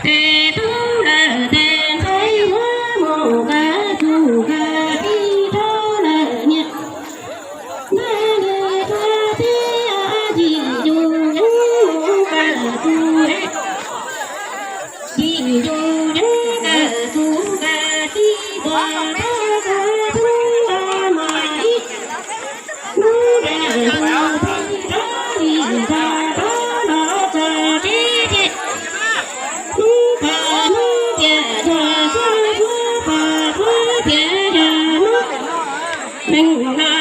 Tes tub lawm tes ntxhais muab mus kawm txuj kawm tij rau lawm niam. Nab nws tuag tib yam yim yus yeej mus kawm txuj, yim yus yeej kawm txuj kawm tij puas tau kawm txuj los mas ib hnub ntiam yus txog li nrog rov los txog teb ces hnub puas hnub ntiam yog txog hnub puas hnub ntiam yog hnub neej no